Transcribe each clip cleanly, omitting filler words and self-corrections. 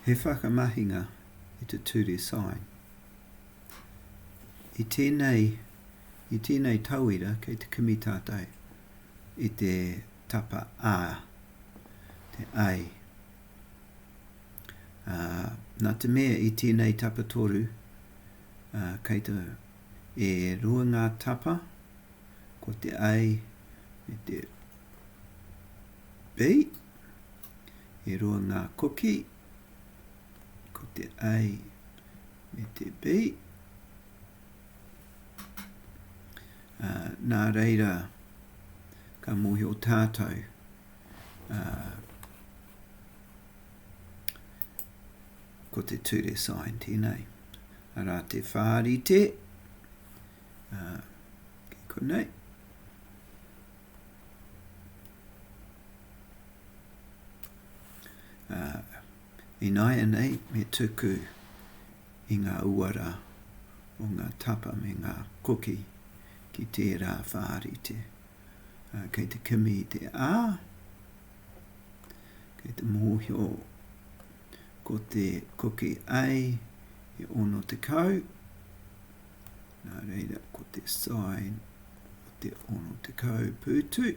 He whakamahinga i te ture sign. I tēnei, i tēnei tauira kei te kimi tātou i te tapa A, te A. Ā, nā te mea i tēnei tapatoru, ā, kei te, e rua ngā tapa, ko te A me te B, E rua ngā koki, ko te A me te B. Uh, nā reira, ka mōhio tātou uh, ko te ture sign tēnei. Arā te whārite, uh, ki konei. Ā, ināianei me tuku i ngā uara o ngā tapa me ngā koki ki tērā whārite. Ā, kei te kimi i te A, kei te mōhio ko te koki A he 60, nā reira ko te sine o te 60 pūtu.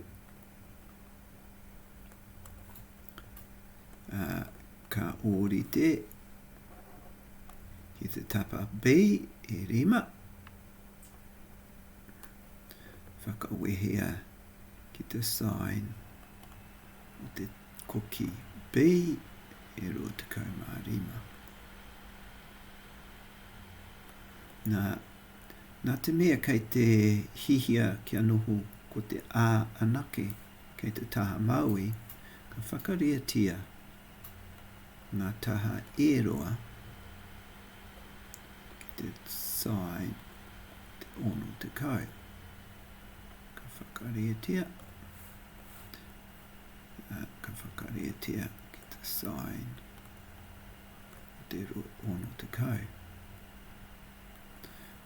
Ā, ka ōrite ki te tapa B e rima. Whakawehea ki te sine o te koki B e 25. Nā, nā te mea kei te hihia kia noho ko te A anake kei te taha mauī, ka whakareatia ngā taha e roa ki te sine o te 60. Ka whakareatia, ka whakareatia ki te sine o te 60.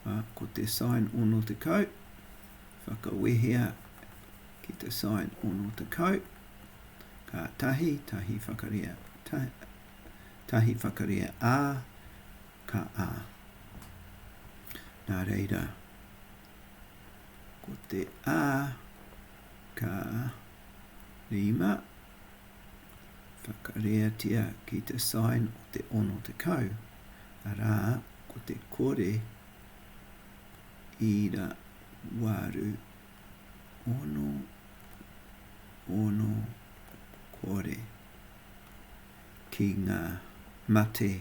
Ā, ko te sine 60, whakawehea ki te sine 60, ka tahi, tahi whakarea, ta, tahi whakarea A, ka A. Nā reira, ko te A ka rima, whakareatia ki te sine o te 60, arā, ko te kore ira waru ono ono kore ki ngā mate,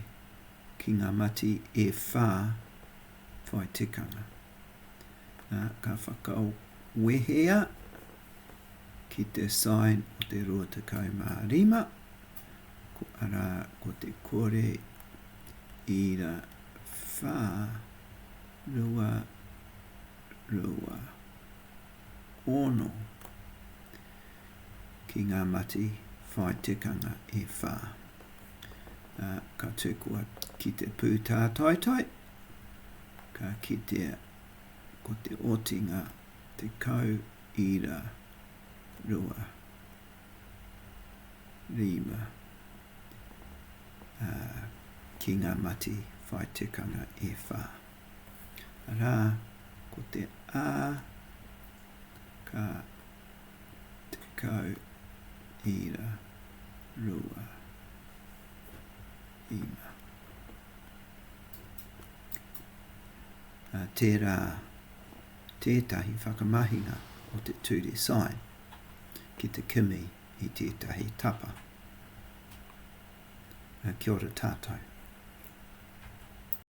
ki ngā mati e whā whai tikanga. Nā, ka whakawehea ki te sine o te 25, ko, arā, ko te kore ira whā rua rua ono ki ngā mati whai tikanga e whā. Ā, ka tukua ki te pūtātaitai, ka kitea ko te otinga 10 ira 2 rima ā, ki ngā mati whai tikanga e whā. Arā, ko te A ka 10 ira 2 rima. Ā, tērā tētahi whakamahinga o te ture sign ki te kimi i tētahi tapa. Kia ora tātou.